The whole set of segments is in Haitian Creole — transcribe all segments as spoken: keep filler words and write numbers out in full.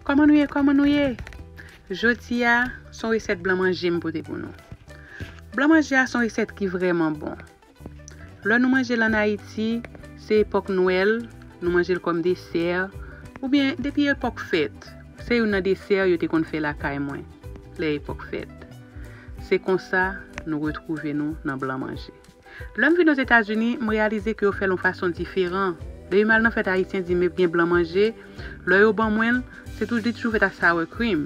Kòman nou ye? Kòman nou ye? Jodi a, se yon resèt blan manje m pote pou nou. Blan manje a se yon resèt ki vrèman bon. Lè nou manje l ann Ayiti, se epòk Nwèl, nou manje l kòm desè, oubyen depi epòk fèt. Se youn nan desè yo te konn fè lakay mwen, lè epòk fèt. Se konsa nou retwouve nou nan blan manje. Lè m vin Ozetazini, m reyalize ke yo fè l yon fason diferan. Depi m al nan fèt ayisyen, di m gen blan manje, lè yo ban mwen l, se tou, li toujou fèt ak sour cream.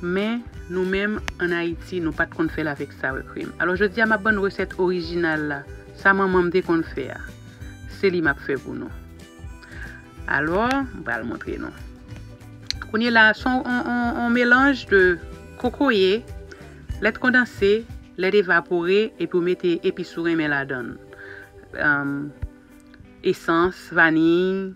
Men, nou menm, ann Ayiti, nou pa t konn fè l avèk sour cream. Alò, jodi a, m ap ban nou resèt orijinal la. Sa manman m te konn fè a. Se li m ap fè pou nou. Alò, m pral montre nou. Kounye la, se yon, yon, yon, yon melanj de kokoye, lèt kondanse, lèt evapore, epi w mete epis ou renmen ladan l. Èm, esans, vaniy,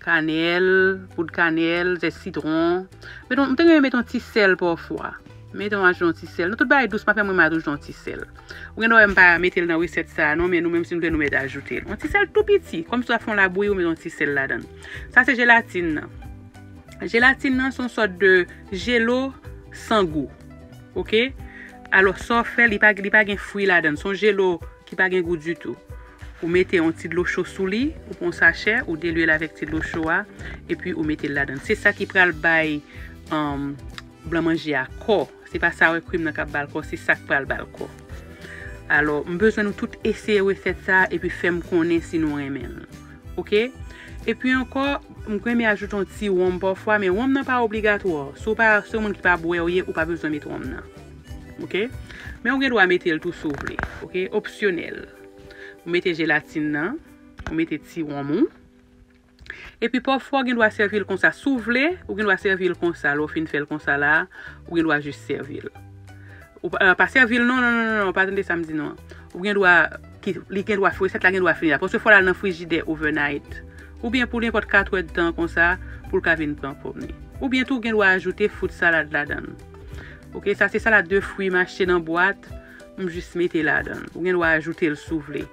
kanèl, poud kanèl, zès sitwon. Mete yon, m te renmen mete yon ti sèl pafwa. Mete yon, ajoute yon ti sèl. Nan tout bagay dous, m ap fè mwen, m ajoute yon ti sèl. Ou gen dwa wè m pa mete l nan resèt sa a non, men nou menm si nou vle nou mèt ajoute l. Yon ti sèl tou piti, kòmsi w ap fè yon labouyi, ou mete yon ti sèl ladan l. Sa se jelatin nan. Jelatin nan se yon sòt de jelo san gou. Oke? Alò, sa w fè, li pa, li pa gen fwi ladan l. Se yon jelo ki pa gen gou ditou. Ou mete yon ti dlo cho sou li, ou pran yon sachè, ou delye l avèk ti dlo cho a, epi ou mete l ladan l. Se sa ki pral bay, um, blan manje a kò. Se pa sour cream nan k ap ba l kò, se sa k pral ba l kò. Alò, m bezwen nou tout eseye resèt sa a epi fè m konnen si nou renmen l. Oke? Epi ankò, m renmen ajoute yon ti wonm pafwa, men wonm nan pa obligatwa. Si w pa, si w se yon moun ki pa bwè w ye, ou pa bezwen met wonm nan. Oke? Men ou gen dwa mete l tou si w vle. Oke? Opsyonèl. Ou mete jelatin nan, ou mete ti wonm ou. Epi pafwa, ou gen dwa sèvi l konsa. Si w vle, ou gen dwa sèvi l konsa. Lè w fin fè l konsa la, ou gen dwa jis sèvi l. Ou pa, pa sèvi l non, non, non, non, non, pa tande sa m di non. Ou gen dwa, ki, li gen dwa, resèt la gen dwa fini la. Paske fò l al nan frijidè overnight. Oubyen pou nenpòt kat èdtan konsa, pou l ka vin pran fòm li. Oubyen tou, ou gen dwa ajoute fwout salad ladan l. Oke, sa se salad de fwi m achte nan bwat, m jis mete ladan l. Ou gen dwa ajoute l si w vle.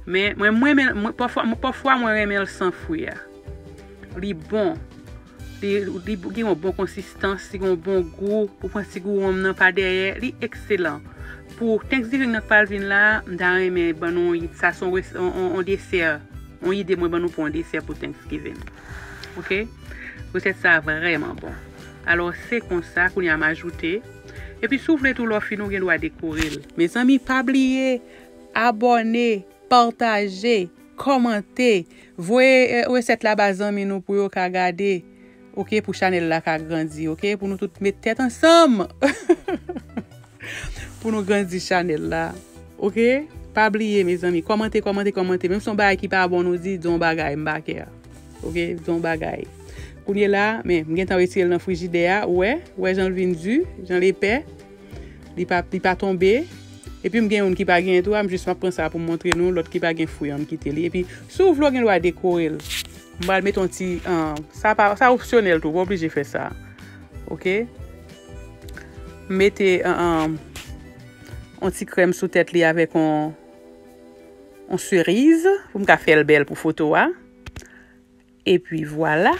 Men, mwen, mwen, mwen, pafwa, mwen, pafwa, mwen renmen l san fwi a. Li bon. Li, li gen yon bon konsistans, li gen yon bon gou. Ou pran ti gou wonm nan pa dèyè, li ekselan. Pou Thanksgiving nan k pral vin la, m ta renmen ban nou yon, sa se yon res-, yon, yon, yon desè, yon ide mwen ban nou pou yon desè pou Thanksgiving. Oke? Resèt sa vrèman bon. Alò, se konsa, kounye a m ajoute. Epi, si w vle tou, lè w fini, ou gen dwa dekore l. Mezanmi, pa bliye, abòne, pataje, kòmante, voye, eh, resèt la ba zanmi nou pou yo ka gade. Oke, pou chanèl la ka grandi, oke? Pou nou tout met tèt ansanm. Pou nou grandi chanèl la. Oke? Pa bliye, mezanmi, kòmante, kòmante, kòmante. Menm si yon bagay ki pa bon nou di, di yon bagay, m pa kè. Oke? Di yon bagay. Kounye la, men, m gentan retire l nan frijidè a, ou wè, ou wè jan l vin di, jan l epè. Li pa, li pa tonbe. Epi m gen youn ki pa gen tou a, m jis m ap pran sa pou m montre nou, lòt ki pa gen fwi an, m kite li. Epi, si w vle, w gen dwa dekore l. M pral mete yon ti, ah, sa pa, sa opsyonèl tou, w pa oblije fè sa. Oke? M mete, ah, ah, yon ti krèm sou tèt li avèk yon, yon seriz pou m ka fè l bèl pou foto a. Epi vwala,